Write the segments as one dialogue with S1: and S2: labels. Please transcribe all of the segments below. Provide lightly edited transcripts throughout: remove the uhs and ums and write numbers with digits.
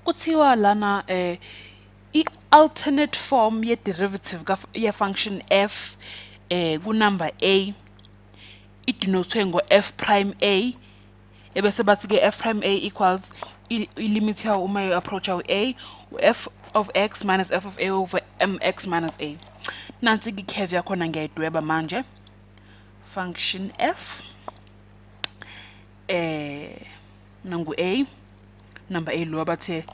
S1: Kuthiwa lana i-alternate form ye-derivative ye-function f ku-number a idenothwe ngo-f prime a, ebese bathi-ke f prime a equals i-limit yawo uma i-approach-a u-a, u-f of x minus f of a over mx minus a. Nansi-ke i-curve yakhona ngiyayidweba manje. Function f nangu a, number a lo abathe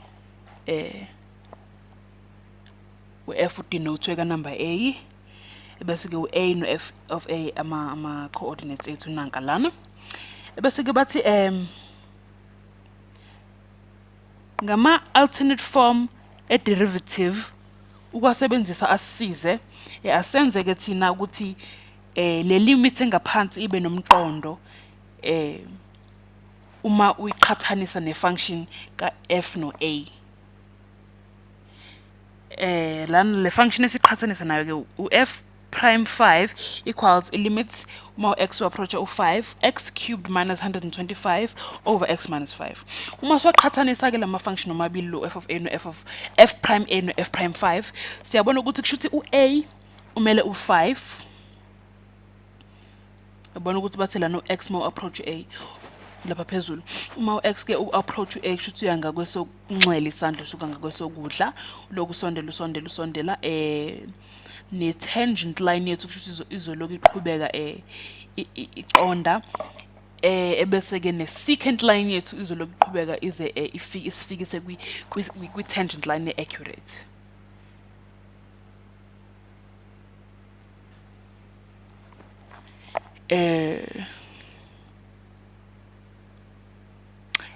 S1: u-f udenothwe ka-number a, ebese-ke u-a no-f of a ama-coordinates ethu nanka lana. Ebese-ke bathi ngama-alternate form e-derivative ukwasebenzisa asisize asenzeke thina ukuthi le limit engaphansi ibe nomqondo uma uyiqhathanisa ne-function ka-f no-a. Lana le function esiqhathanisa nayo ke u-f prime 5 equals i-limit uma u-x u-approacha u-5 x cubed minus 125 over x minus 5. Uma siwaqhathanisa ke lama function omabili lo f of a no f of f prime a no f prime 5, siyabona ukuthi kusho ukuthi u-a umele u-5. Yabona ukuthi bathe lana u-x uma u-approach a lapha phezulu, uma u-x ke u-approach u-a kusho ukuthi uya ngakwesokunxele isandla usuka ngakwesokudla, lokhu usondela usondela usondela ne-tangent line yethu kusho ukuthi izolokhu iqhubeka iqonda, ebese-ke ne-secant line yethu izolokhu iqhubeka ize isifikise kwi-tangent line e-accurate.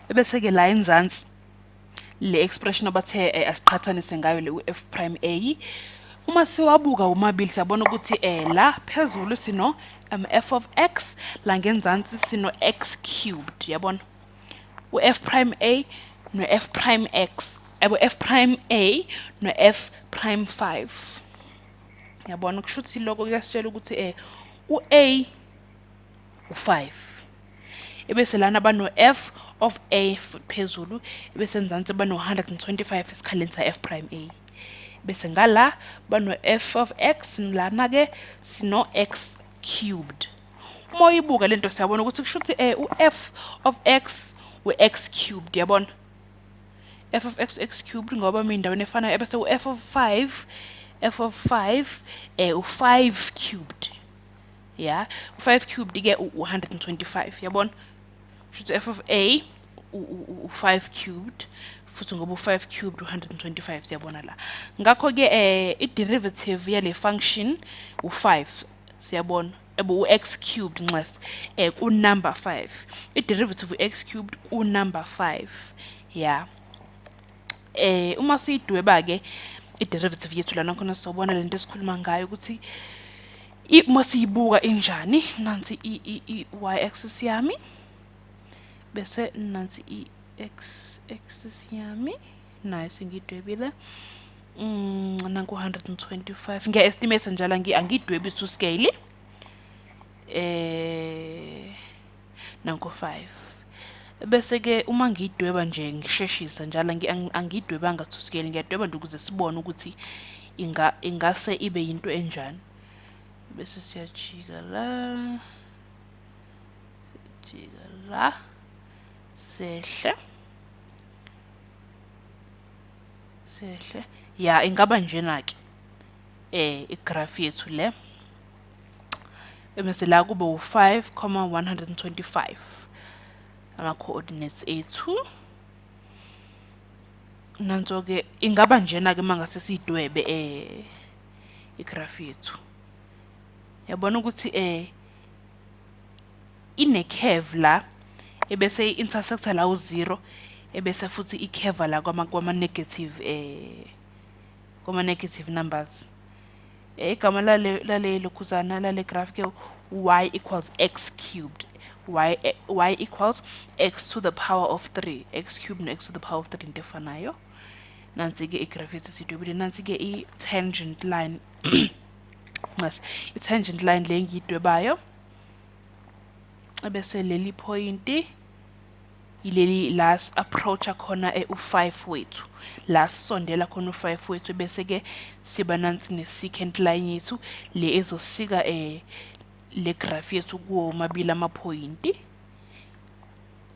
S1: Ebese-ke la enzansi le expression abathe asiqhathanise ngayo le u-f prime a, uma siwabuka womabili siyabona ukuthi la phezulu sino f of x, la ngenzansi sino x cubed. Yabona u-f prime a no-f prime x, yabo f prime a no-f prime 5. Yabona kusho ukuthi lokho kuyasitshela ukuthi u-a u-5, ebese lana bano f of a phezulu, ebese enzansi bano 125 esikhaleni sa f prime a, bese ngala bano f of x, lana ke sino x cubed. Uma uyibuka lento siyabona ukuthi kusho ukuthi u-f of x u-x cubed. Yabona f of x x cubed ngoba mindaweni efanayo, ebese u-f of 5 f of 5 u-5 cubed. Yeah, u-5 cubed ke u-125. Yabona kusho f of a u-5 cubed futhi ngoba u-5 cubed u-125. Siyabona la ngakho ke i-derivative yale function u-5, siyabona ebo u-x cubed nxese ku number 5, i-derivative u-x cubed ku number 5. Yeah, uma siyidweba ke i-derivative yethu lana khona sizobona lento esikhuluma ngayo ukuthi uma siyibuka injani. Nansi i-y axis yami, bese nansi i-x axis yami, nayo sengiyidwebile. Nanku 125 ngiya-estimate njalo, angiyidwebi to scale. Nanku 5, bese ke uma ngiyidweba nje ngisheshisa njalo, angiyidwebanga to scale, ngiyadweba nje ukuze sibone ukuthi ingase ibe yinto enjani. Bese siyajika la, sijika la, sehle sehle. Ya, ingaba njena ke igraph yethu le, ebese la kube u-5,125 ama coordinates ethu. Nanso ke ingaba njena ke mangase sidwebe igraph yethu. Yabona ukuthi ine curve la, ebese i-intersecta la u-0, ebese futhi i-curve la kwama negative kwama negative numbers. Igama lale lokhuzana lale graph ke y equals x cubed, y equals x to the power of 3, x cubed no x to the power of 3 into efanayo. Nansi ke igraph yethu sidwebile, nansi ke i-tangent line, i-tangent line le ngiyidwebayo, ebese leli point Ileli la approach khona u5 wethu, la sisondela khona u5 wethu, bese ke siba nansi ne-secant line yethu le ezosika le graph yethu kuwo omabili amaphoyinti,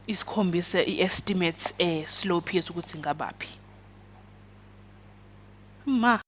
S1: isikhombise i-estimate slope yethu ukuthi ingabaphi ma.